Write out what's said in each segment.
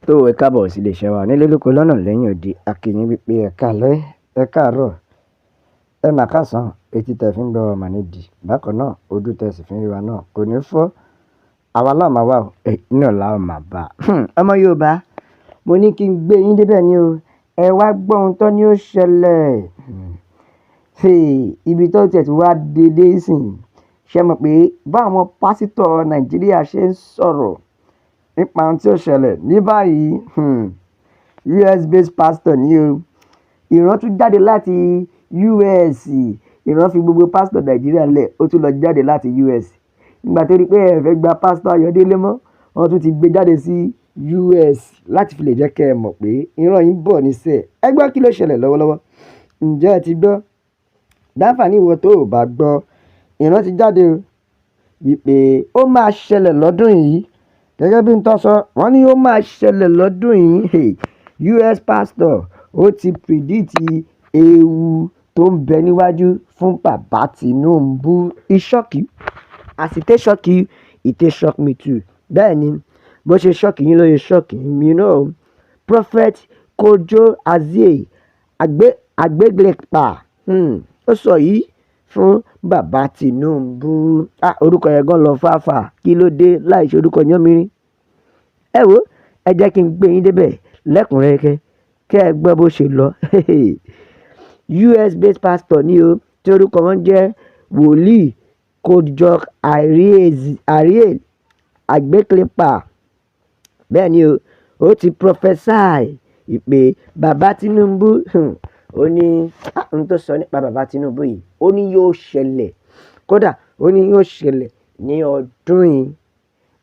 Tó ẹ káàbọ̀ sí iléeṣẹ́ wa nílé lóko lọ́nà lẹ́yìn odi. A kí yín wípé ẹ káalẹ́, ẹ káàárọ̀, ẹ mà káàsán. Etí tẹ fi ń gbọ́ wa mà ní di. Bákan náà, ojú tẹ sì fi ń rí wa náà kò ní fọ́. Àwa la máa wà o, ẹ̀yin náà la ó máa bá. Ọmọ Yorùbá, mo ní kí n gbé yín débẹ̀ ni o. Ẹ wá gbọ́ ohun tó ní ó ṣẹlẹ̀. Ibi tó tiẹ̀ tí wá dé dé ìsìn. Ṣé ẹ mọ̀ pé bá àwọn pásítọ̀ Nàìjíríà ṣe ń sọ̀rọ̀ nípa ohun tí ó ṣẹlẹ̀ ní báyìí, US based pastor ni o. Ìran tún jáde láti US. Ìran fi gbogbo pásítọ̀ Nàìjíríà lẹ̀, ó tún lọ jáde láti US. Nígbà tó rí pé ẹ fẹ́ gba pásítọ̀ Ayọ̀délé mọ́, wọ́n tún ti gbé jáde sí US láti fi lè jẹ́ kí ẹ mọ̀ pé ìran yìí ń bọ̀ níṣẹ́. Ẹ gbọ́ kí ló ṣẹlẹ̀ lọ́wọ́lọ́wọ́. Ǹjẹ́ ẹ ti gbọ́? Dáfàní ìwọ tó ò bá gbọ́, ìran ti jáde o wípé ó máa ṣẹlẹ̀ lọ́dún yìí. Gẹ́gẹ́ bí n tó sọ, wọ́n ní ó máa ṣẹlẹ̀ lọ́dún yìí. US pastor ó ti predict ewu tó ń bẹ níwájú fún bàbá Tinubu. E shock you? As e take shock you, e take shock me too. Bẹ́ẹ̀ ni, bó ṣe shock yín ló ṣe shock mi náà. Prophet Kojo Azie Agbeglepa, ó sọ yìí fún bàbá Tinubu. Ah, orúkọ yẹn gan lọ fàáfàá. Kí ló dé láì ṣe orúkọ yánmírín? Ẹ wo, ẹ jẹ́ kí n gbé yín débẹ̀ lẹ́kùnrẹ́rẹ́ kí ẹ gbọ́ bó ṣe lọ. US based pastor ni o, tí orúkọ wọn jẹ́ Wòlíì Kojo Ariel Agbeklepa. Bẹ́ẹ̀ ni o, ó ti prophesy wípé bàbá Tinubu, ó ní ohun tó sọ nípa bàbá Tinubu yìí, ó ní yóò ṣẹlẹ̀. Kódà ó ní yóò ṣẹlẹ̀ ní ọdún yìí.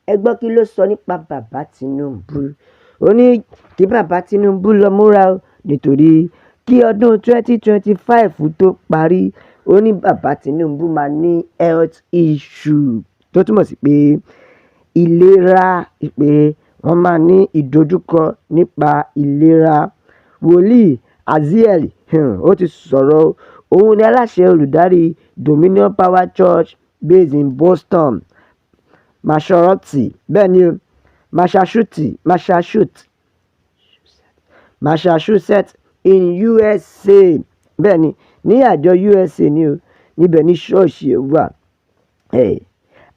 Ẹ gbọ́ kí ló sọ nípa bàbá Tinubu. Ó ní kí bàbá Tinubu lọ múra o, nítorí kí ọdún 2025 tó parí, ó ní bàbá Tinubu máa ní health issue, tó túmọ̀ sí pé ìlera, pé wọ́n máa ní ìdojúkọ nípa ìlera. Wòlíì Aziel, ó ti sọ̀rọ̀. Òun ni aláṣẹ olùdarí Dominion Power Church based in Boston, Massachusetts. Bẹ́ẹ̀ ni o, Massachusetts, Massachusetts, Massachusetts in USA. Bẹ́ẹ̀ ni, ní àjọ USA ni o, níbẹ̀ ní ṣọ́ọ̀ṣì ẹ̀ wà.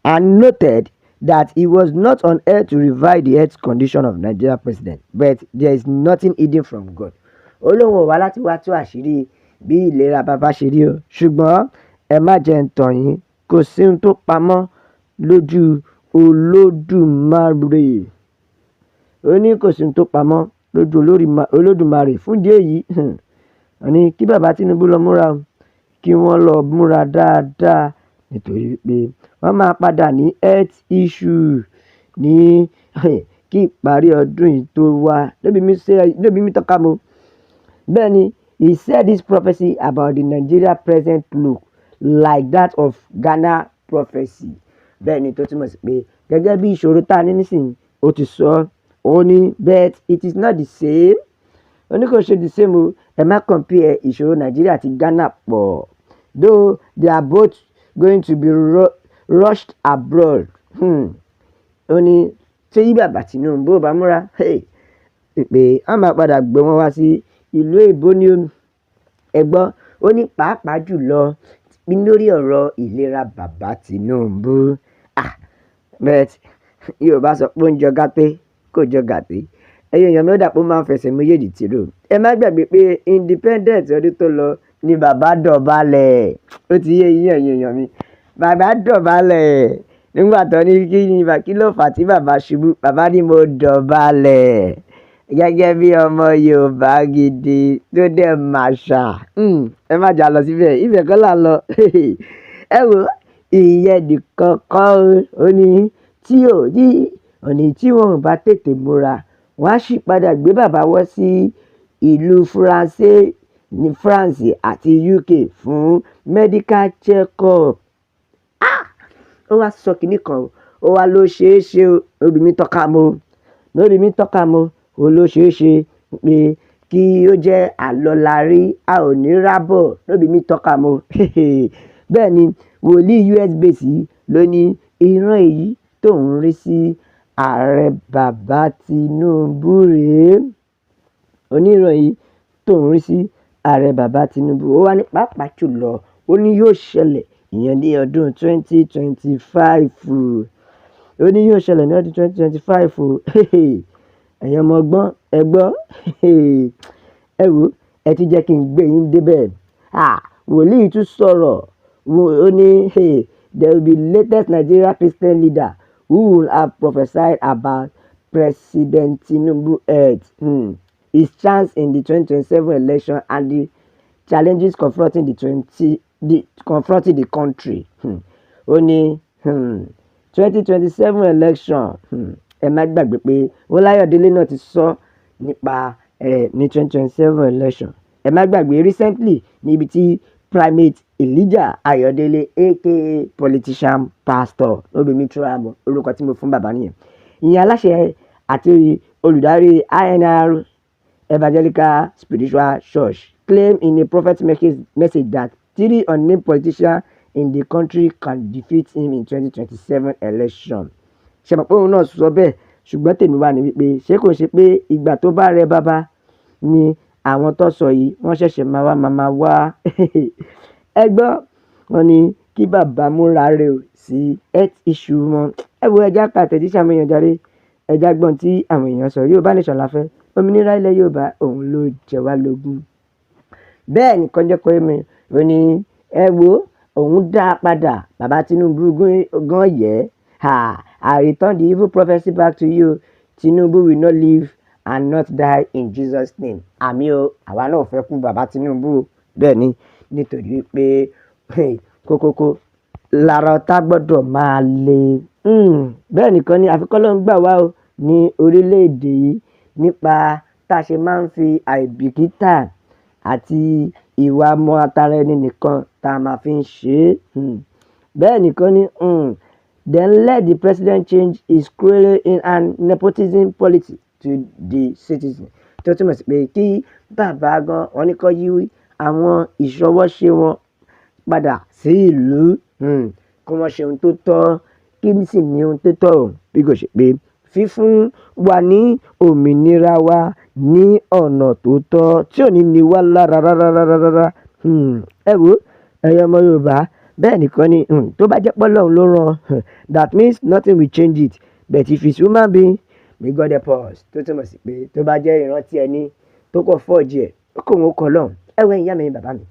And noted that he was not on earth to reveal the health condition of Nigeria president, but there is nothing hidden from God. Ó lóun ò wá láti wá tú àṣírí bí ìlera bàbá ṣe rí o, ṣùgbọ́n ẹ má jẹ́ ń tàn yín, kò sí ohun tó pamọ́ lójú Olódùmarè. Ó ní kò sí ohun tó pamọ́ lójú Olódùmarè. Fún ìdí èyí, wọ́n ní kí bàbá Tinubu lọ múra o, kí wọ́n lọ múra dáadáa, nítorí pé wọ́n máa padà ní health issue ní kí ìparí ọdún yìí tó wá. No be me say, no be me talk am o. Bẹ́ẹ̀ ni, he said this prophecy about the Nigeria present look like that of Ghana prophecy. Bẹ́ẹ̀ ni, tó túmọ̀ sí pé gẹ́gẹ́ bí ìṣòro tá a ní nísìnyí, ó ti sọ. Ó ní but it is not the same. Ó ní kò ṣe the same o. Ẹ má compare ìṣòro Nàìjíríà àti Ghana pọ̀, though they are both going to be rushed abroad. Ó ní tí bàbá Tinubu ò bá múra, hey, pé wọ́n máa padà gbé wọn wá sí ìlú èbó ní o. Ẹ gbọ́, ó ní pàápàá jùlọ lórí ọ̀rọ̀ ìlera bàbá Tinubu. Ah, but Yorùbá sọ pé ó ń jọ gàté kò jọ gàté. Ẹ̀yin èèyàn mi, ó dà pé ó máa ń fẹsẹ̀ méjèèjì tìró. Ẹ má gbàgbé pé independent ọdún tó lọ ni bàbá dọ̀bálẹ̀. Ó ti yé yín, ẹ̀yin èèyàn mi. Bàbá dọ̀bálẹ̀ nígbà tó ní kí ni kí ló fà á tí bàbá ṣubú. Bàbá ní mo dọ̀bálẹ̀ gẹ́gẹ́ bí ọmọ Yorùbá gidi tó dẹ̀ màṣà. Ẹ má jà lọ síbẹ̀, ibẹ̀ kọ́ là ń lọ. Ẹ wo, ìyẹn nìkan kọ́ o. Ó ní tí ò ní, ó ní tí wọn ò bá tètè múra, wọ́n á sì padà gbé bàbá wọ́ sí ìlú Faransé ní France àti UK fún medical check-up. Ah! Ó wá sọ kíní kan o. Ó wá ló ṣeé ṣe o. No be me talk am o. No be me talk am o. Ó ló ṣeé ṣe pé kí ó jẹ́ àlọ́lárí, a ò ní rábọ̀. No be me talk am o. Bẹ́ẹ̀ ni, wòlíì US base yìí ló ní ìran èyí tó ń rí sí. Ààrẹ bàbá Tinubu rèé. Oníròyìn tó ń rí sí ààrẹ bàbá Tinubu, ó wà ní pàápàá jùlọ, ó ní yóò ṣẹlẹ̀ ìyẹn ní ọdún 2025. Ó ní yóò ṣẹlẹ̀ ní ọdún 2025 o. Ẹ̀yin ọmọ ọgbọ́n, ẹ gbọ́. Ẹ wò, ẹ ti jẹ́ kí n gbé yín débẹ̀. Ah, wòlíì tún sọ̀rọ̀. Ó ní there will be latest Nigeria Christian leader who will have prophesied about President Tinubu health, his chance in the 2027 election and the challenges confronting the country. Ó ní 2027 election. Ẹ má gbàgbé pé Ọláyọ̀délé náà ti sọ nípa ẹ̀ ní 2027 election. Ẹ má gbàgbé recently níbi tí Primate Elijah Ayọ̀délé, aka politician pastor, no be me throw am, orúkọ tí mo fún bàbá nìyẹn. Ìyẹn aláṣẹ àti olùdarí INR Evangelical Spiritual Church, claim in a prophet message that three unnamed politicians in the country can defeat him in 2027 election. Ṣe mọ̀ pé òun náà sọ bẹ́ẹ̀? Ṣùgbọ́n tèmi wà ní wípé ṣé kò ṣe pé ìgbà tó bá rẹ bàbá ni àwọn tó sọ yìí wọ́n ṣẹ̀ṣẹ̀ máa wá máa wá? Ẹ gbọ́, wọ́n ní kí bàbá múra rẹ̀ o sí health issue wọn. Ẹ wo, ẹja ka àtẹ̀jíṣẹ́ àwọn èèyàn jáde. Ẹja gbọ́n tí àwọn èèyàn sọ. Yorùbá Nation la fẹ́. Òmìnira ilẹ̀ Yorùbá òun ló jẹ wá lógún. Bẹ́ẹ̀ nìkan jẹ́ pé mi ò ní. Ẹ wo, òun dá a padà. Bàbá Tinubu gan yẹ. Ha, I return the evil prophecy back to you. Tinubu will not live and not die in Jesus' name. Àmín o, àwa náà fẹ́ kú bàbá Tinubu. Bẹ́ẹ̀ ni, nítorí pé kókókó lára ọ̀tá gbọ́dọ̀ máa le. Bẹ́ẹ̀ nìkan ni àfi k'Ọlọ́run gbà wá o ní orílẹ̀-èdè yìí nípa tá a ṣe máa ń fi àìbìkítà àti ìwà mọ́ atara ẹni nìkan tá a máa fi ń ṣe é. Bẹ́ẹ̀ nìkan ni, then let the president change his cruel and nepotism policy to the citizen. Tó túmọ̀ sí pé kí bàbá gan wọ́n ní kó yí àwọn ìṣọwọ́ṣe wọn padà sí ìlú. Kí wọ́n ṣe ohun tó tọ́, kí sì ní ohun tó tọ́ o. Bí kò ṣe pé fífún wa ní òmìnira wa ní ọ̀nà tó tọ́ tí ò ní ní wá lára rárá rárá rárá. Ẹ wo, ẹ̀yin ọmọ Yorùbá, bẹ́ẹ̀ nìkan ni, tó bá jẹ́ pé Ọlọ́run ló rán, that means nothing will change it. But if it's human being, may God help us. Tó túmọ̀ sí pé tó bá jẹ́ ìrántí ẹni tó kọ́ fọ́ọ̀jì ẹ̀, ó kò wọ́n kọ́ lọ́hùn. Ẹ wo, ẹ̀yin ìyá mi, bàbá mi,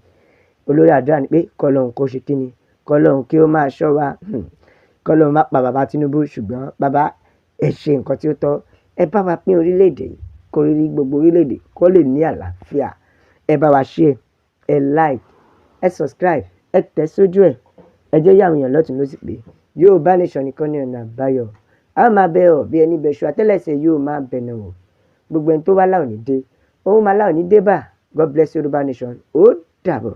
olórí àdúrà ni pé k'Ọlọ́run kó ṣe kíni, k'Ọlọ́run kí ó máa ṣọ́ wa. K'Ọlọ́run má pa bàbá Tinubu. Ṣùgbọ́n bàbá, ẹ ṣe nǹkan tí ó tọ́. Ẹ bá wa pín orílẹ̀-èdè yìí kó rí gbogbo orílẹ̀-èdè kó lè ní àlàáfíà. Ẹ bá wa share, ẹ like, ẹ subscribe, ẹ tẹ̀ sójú ẹ̀. Ẹ jẹ́ yà àwọn èèyàn lọ́tùn lósì pé Yorùbá Nation nìkan ní ọ̀nà àbáyọ. A máa bẹ ọ̀ bí ẹni bẹṣu, àtẹ́lẹsẹ̀ yóò máa bẹ̀nà wò. Gbogbo ẹni tó wá láò ní dé, òun máa láò ní dé bá. God bless Yorùbá Nation. Ó dàbọ̀.